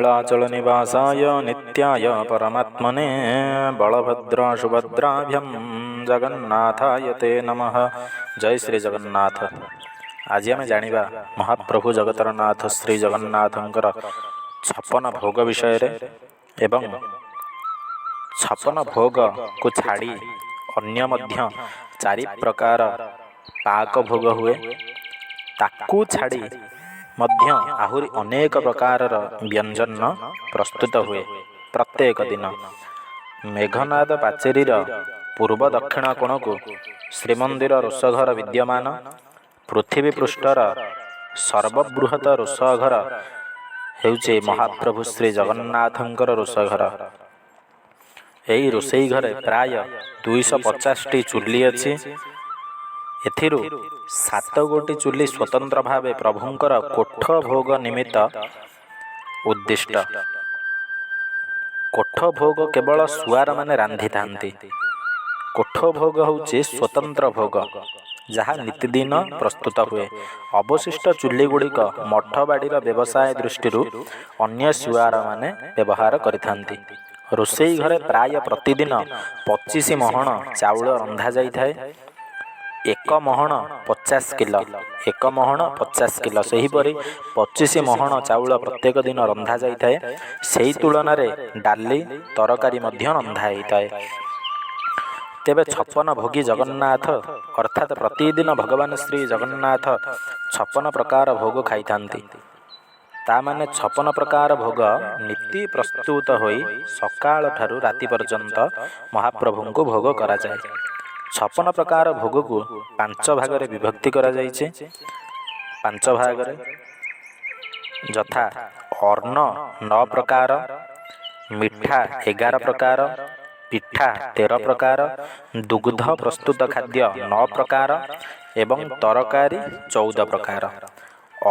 ନୀଳାଚଳନିବାସାୟ ନିତ୍ୟାୟ ପରମାତ୍ମନେ ବଳଭଦ୍ର ସୁଭଦ୍ରାଭ୍ୟಂ ଜଗନ୍ନାଥାୟ ତେ ନମଃ। ଜୟ ଶ୍ରୀ ଜଗନ୍ନାଥ। ଆଜି ଆମେ ଜାଣିବା ମହାପ୍ରଭୁ ଜଗତର ନାଥ ଶ୍ରୀ ଜଗନ୍ନାଥଙ୍କର 56 ଭୋଗ ବିଷୟରେ, ଏବଂ 56 ଭୋଗକୁ ଛାଡ଼ି ଅନ୍ୟ ମଧ୍ୟ 4 ପ୍ରକାର ପାକ ଭୋଗ ହୁଏ। ତାକୁ ଛାଡ଼ି ମଧ୍ୟ ଆହୁରି ଅନେକ ପ୍ରକାରର ବ୍ୟଞ୍ଜନ ପ୍ରସ୍ତୁତ ହୁଏ ପ୍ରତ୍ୟେକ ଦିନ। ମେଘନାଦ ପାଚେରୀର ପୂର୍ବ ଦକ୍ଷିଣ କୋଣକୁ ଶ୍ରୀମନ୍ଦିର ରୋଷଘର ବିଦ୍ୟମାନ। ପୃଥିବୀ ପୃଷ୍ଠର ସର୍ବବୃହତ ରୋଷଘର ହେଉଛି ମହାପ୍ରଭୁ ଶ୍ରୀ ଜଗନ୍ନାଥଙ୍କର ରୋଷଘର। ଏହି ରୋଷେଇ ଘରେ ପ୍ରାୟ 250ଟି ଚୁଲି ଅଛି। ଏଥିରୁ 7 ଗୋଟି ଚୁଲି ସ୍ୱତନ୍ତ୍ର ଭାବେ ପ୍ରଭୁଙ୍କର କୋଠ ଭୋଗ ନିମିତ୍ତ ଉଦ୍ଦିଷ୍ଟ। କୋଠ ଭୋଗ କେବଳ ସୁଆରମାନେ ରାନ୍ଧିଥାନ୍ତି। କୋଠ ଭୋଗ ହେଉଛି ସ୍ୱତନ୍ତ୍ର ଭୋଗ, ଯାହା ନିତିଦିନ ପ୍ରସ୍ତୁତ ହୁଏ। ଅବଶିଷ୍ଟ ଚୁଲିଗୁଡ଼ିକ ମଠ ବାଡ଼ିର ବ୍ୟବସାୟ ଦୃଷ୍ଟିରୁ ଅନ୍ୟ ସୁଆରମାନେ ବ୍ୟବହାର କରିଥାନ୍ତି। ରୋଷେଇ ଘରେ ପ୍ରାୟ ପ୍ରତିଦିନ 25 ମହଣ ଚାଉଳ ରନ୍ଧାଯାଇଥାଏ। 1 ମହଣ 50 କିଲୋ, 1 ମହଣ 50 କିଲୋ। ସେହିପରି 25 ମହଣ ଚାଉଳ ପ୍ରତ୍ୟେକ ଦିନ ରନ୍ଧାଯାଇଥାଏ। ସେହି ତୁଳନାରେ ଡାଲି ତରକାରୀ ମଧ୍ୟ ରନ୍ଧା ହୋଇଥାଏ। ତେବେ 56 ଭୋଗୀ ଜଗନ୍ନାଥ, ଅର୍ଥାତ୍ ପ୍ରତିଦିନ ଭଗବାନ ଶ୍ରୀ ଜଗନ୍ନାଥ 56 ପ୍ରକାର ଭୋଗ ଖାଇଥାନ୍ତି। ତା ମାନେ 56 ପ୍ରକାର ଭୋଗ ନୀତି ପ୍ରସ୍ତୁତ ହୋଇ ସକାଳଠାରୁ ରାତି ପର୍ଯ୍ୟନ୍ତ ମହାପ୍ରଭୁଙ୍କୁ ଭୋଗ କରାଯାଏ। 56 ପ୍ରକାର ଭୋଗକୁ 5 ଭାଗରେ ବିଭକ୍ତି କରାଯାଇଛି। 5 ଭାଗରେ ଯଥା ଅନ୍ନ 9 ପ୍ରକାର, ମିଠା 11 ପ୍ରକାର, ପିଠା 13 ପ୍ରକାର, ଦୁଗ୍ଧ ପ୍ରସ୍ତୁତ ଖାଦ୍ୟ 9 ପ୍ରକାର ଏବଂ ତରକାରୀ 14 ପ୍ରକାର।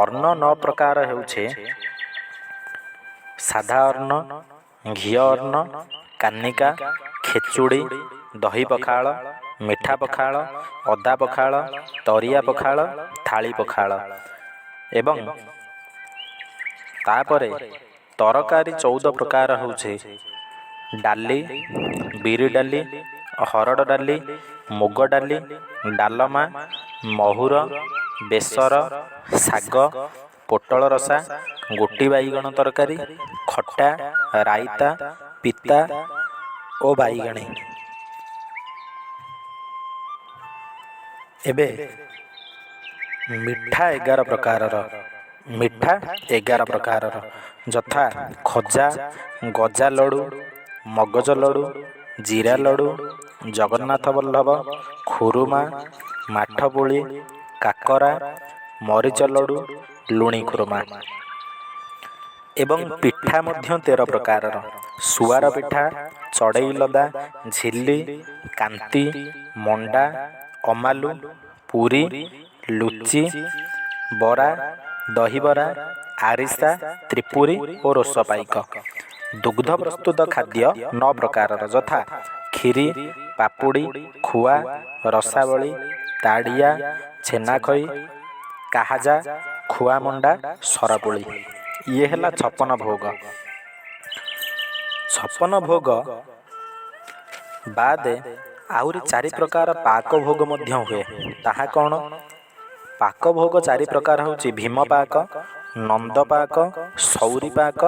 ଅନ୍ନ 9 ପ୍ରକାର ହେଉଛି ସାଧା ଅନ୍ନ, ଘିଅ ଅନ୍ନ, କାନିକା, ଖେଚୁଡ଼ି, ଦହି ପଖାଳ, ମିଠା ପଖାଳ, ଅଦା ପଖାଳ, ତରିଆ ପଖାଳ, ଥାଳି ପଖାଳ। ଏବଂ ତାପରେ ତରକାରୀ 14 ପ୍ରକାର ହେଉଛି ଡାଲି, ବିରି ଡାଲି, ହରଡ଼ ଡାଲି, ମୁଗ ଡାଲି, ଡାଲମା, ମହୁର, ବେସର, ଶାଗ, ପୋଟଳ ରସା, ଗୋଟି ବାଇଗଣ ତରକାରୀ, ଖଟା, ରାଇତା, ପିତା ଓ ବାଇଗଣୀ। ଏବେ ମିଠା 11 ପ୍ରକାରର, ମିଠା 11 ପ୍ରକାରର ଯଥା ଖଜା, ଗଜା ଲଡ଼ୁ, ମଗଜ ଲଡ଼ୁ, ଜିରା ଲଡ଼ୁ, ଜଗନ୍ନାଥ ବଲ୍ଲଭ, ଖୁରୁମା, ମାଠପୁଳି, କାକରା, ମରିଚ ଲଡ଼ୁ, ଲୁଣି ଖୁରୁମା। ଏବଂ ପିଠା ମଧ୍ୟ 13 ପ୍ରକାରର ସୁଆର ପିଠା, ଚଡ଼େଇ ଲଦା, ଝିଲି, କାନ୍ତି, ମଣ୍ଡା, ଅମାଲୁ, ପୁରୀ, ଲୁଚି, ବରା, ଦହିବରା, ଆରିସା, ତ୍ରିପୁରୀ ଓ ରୋଷପାଇକ। ଦୁଗ୍ଧ ପ୍ରସ୍ତୁତ ଖାଦ୍ୟ 9 ପ୍ରକାରର ଯଥା କ୍ଷୀରି, ପାପୁଡ଼ି, ଖୁଆ, ରସାବଳି, ତାଡ଼ିଆ, ଛେନାଖଇ, କାହାଜା, ଖୁଆମଣ୍ଡା, ସରପୁଳି। ଇଏ ହେଲା 56 ଭୋଗ। 56 ଭୋଗ ବାଦେ ଆହୁରି 4 ପ୍ରକାର ପାକ ଭୋଗ ମଧ୍ୟ ହୁଏ। ତାହା କ'ଣ? ପାକ ଭୋଗ 4 ପ୍ରକାର ହେଉଛି ଭୀମପାକ, ନନ୍ଦପାକ, ସୌରୀପାକ,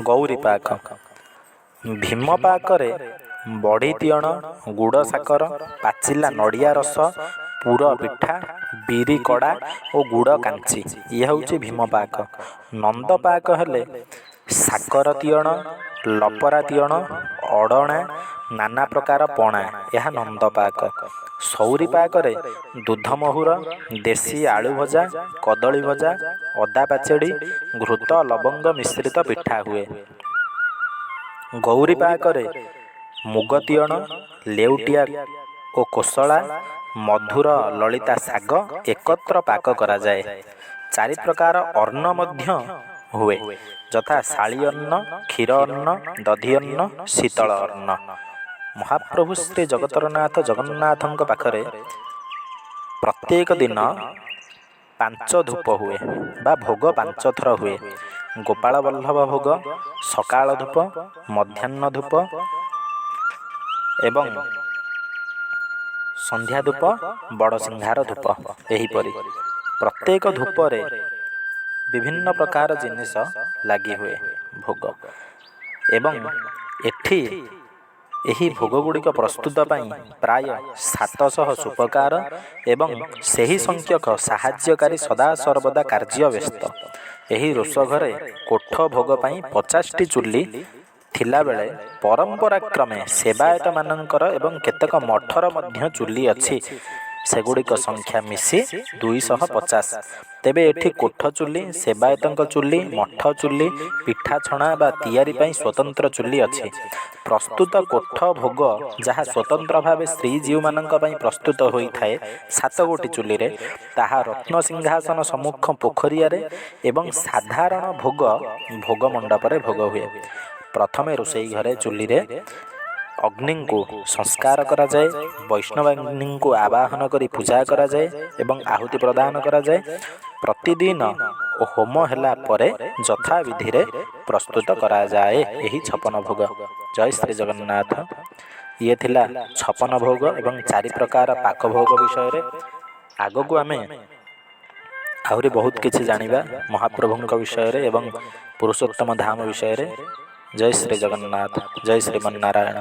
ଗୌରୀପାକ। ଭୀମପାକରେ ବଢ଼ି ତିଅଣ, ଗୁଡ଼ ସାକର, ପାଚିଲା ନଡ଼ିଆ ରସ, ପୁର ପିଠା, ବିରି କଡ଼ା ଓ ଗୁଡ଼ କାଞ୍ଚି। ଇଏ ହେଉଛି ଭୀମପାକ। ନନ୍ଦପାକ ହେଲେ ସାକର ତିଅଣ, ଲପରା ତିଅଣ, ଅଡ଼ଣା, ନାନା ପ୍ରକାର ପଣା। ଏହା ନନ୍ଦପାକ। ସୌରୀପାକରେ ଦୁଧ ମହୁର, ଦେଶୀ ଆଳୁ ଭଜା, କଦଳୀ ଭଜା, ଅଦା ପାଚେଡ଼ି, ଘୃତ ଲବଙ୍ଗ ମିଶ୍ରିତ ପିଠା ହୁଏ। ଗୌରୀପାକରେ ମୁଗ ତିଅଣ, ଲେଉଟିଆ ଓ କୋଶଳା, ମଧୁର ଲଳିତା ଶାଗ ଏକତ୍ର ପାକ କରାଯାଏ। 4 ପ୍ରକାର ଅନ୍ନ ମଧ୍ୟ ହୁଏ, ଯଥା ଶାଳି ଅନ୍ନ, କ୍ଷୀର ଅନ୍ନ, ଦଧି ଅନ୍ନ, ଶୀତଳ ଅନ୍ନ। ମହାପ୍ରଭୁ ଶ୍ରୀ ଜଗତର ନାଥ ଜଗନ୍ନାଥଙ୍କ ପାଖରେ ପ୍ରତ୍ୟେକ ଦିନ 5 ଧୂପ ହୁଏ ବା ଭୋଗ 5 ଥର ହୁଏ। ଗୋପାଳ ବଲ୍ଲଭ ଭୋଗ, ସକାଳ ଧୂପ, ମଧ୍ୟାହ୍ନ ଧୂପ ଏବଂ ସନ୍ଧ୍ୟା ଧୂପ, ବଡ଼ ସିଂହାର ଧୂପ। ଏହିପରି ପ୍ରତ୍ୟେକ ଧୂପରେ ବିଭିନ୍ନ ପ୍ରକାର ଜିନିଷ ଲାଗି ହୁଏ ଭୋଗ। ଏବଂ ଏଠି ଏହି ଭୋଗଗୁଡ଼ିକ ପ୍ରସ୍ତୁତ ପାଇଁ ପ୍ରାୟ 700 ସୂପକାର ଏବଂ ସେହି ସଂଖ୍ୟକ ସାହାଯ୍ୟକାରୀ ସଦାସର୍ବଦା କାର୍ଯ୍ୟ ବ୍ୟସ୍ତ। ଏହି ରୋଷଘରେ କୋଠ ଭୋଗ ପାଇଁ 50ଟି ଚୁଲି ଥିଲାବେଳେ ପରମ୍ପରାକ୍ରମେ ସେବାୟତମାନଙ୍କର ଏବଂ କେତେକ ମଠର ମଧ୍ୟ ଚୁଲି ଅଛି। ସେଗୁଡ଼ିକ ସଂଖ୍ୟା ମିଶି 250। ତେବେ ଏଠି କୋଠ ଚୁଲି, ସେବାୟତଙ୍କ ଚୁଲି, ମଠ ଚୁଲି, ପିଠା ଛଣା ବା ତିଆରି ପାଇଁ ସ୍ୱତନ୍ତ୍ର ଚୁଲି ଅଛି। ପ୍ରସ୍ତୁତ କୋଠ ଭୋଗ, ଯାହା ସ୍ୱତନ୍ତ୍ର ଭାବେ ଶ୍ରୀଜୀଉମାନଙ୍କ ପାଇଁ ପ୍ରସ୍ତୁତ ହୋଇଥାଏ 7 ଗୋଟି ଚୁଲିରେ, ତାହା ରତ୍ନସିଂହାସନ ସମ୍ମୁଖ ପୋଖରିଆରେ ଏବଂ ସାଧାରଣ ଭୋଗ ଭୋଗ ମଣ୍ଡପରେ ଭୋଗ ହୁଏ। ପ୍ରଥମେ ରୋଷେଇ ଘରେ ଚୁଲିରେ ଅଗ୍ନିଙ୍କୁ ସଂସ୍କାର କରାଯାଏ। ବୈଷ୍ଣବାଗ୍ନିଙ୍କୁ ଆବାହନ କରି ପୂଜା କରାଯାଏ ଏବଂ ଆହୁତି ପ୍ରଦାନ କରାଯାଏ। ପ୍ରତିଦିନ ହୋମ ହେଲା ପରେ ଯଥାବିଧିରେ ପ୍ରସ୍ତୁତ କରାଯାଏ ଏହି 56 ଭୋଗ। ଜୟ ଶ୍ରୀ ଜଗନ୍ନାଥ। ଇଏ ଥିଲା 56 ଭୋଗ ଏବଂ ଚାରି ପ୍ରକାର ପାକ ଭୋଗ ବିଷୟରେ। ଆଗକୁ ଆମେ ଆହୁରି ବହୁତ କିଛି ଜାଣିବା ମହାପ୍ରଭୁଙ୍କ ବିଷୟରେ ଏବଂ ପୁରୁଷୋତ୍ତମ ଧାମ ବିଷୟରେ। ଜୟ ଶ୍ରୀ ଜଗନ୍ନାଥ, ଜୟ ଶ୍ରୀମନ୍ନାରାୟଣ।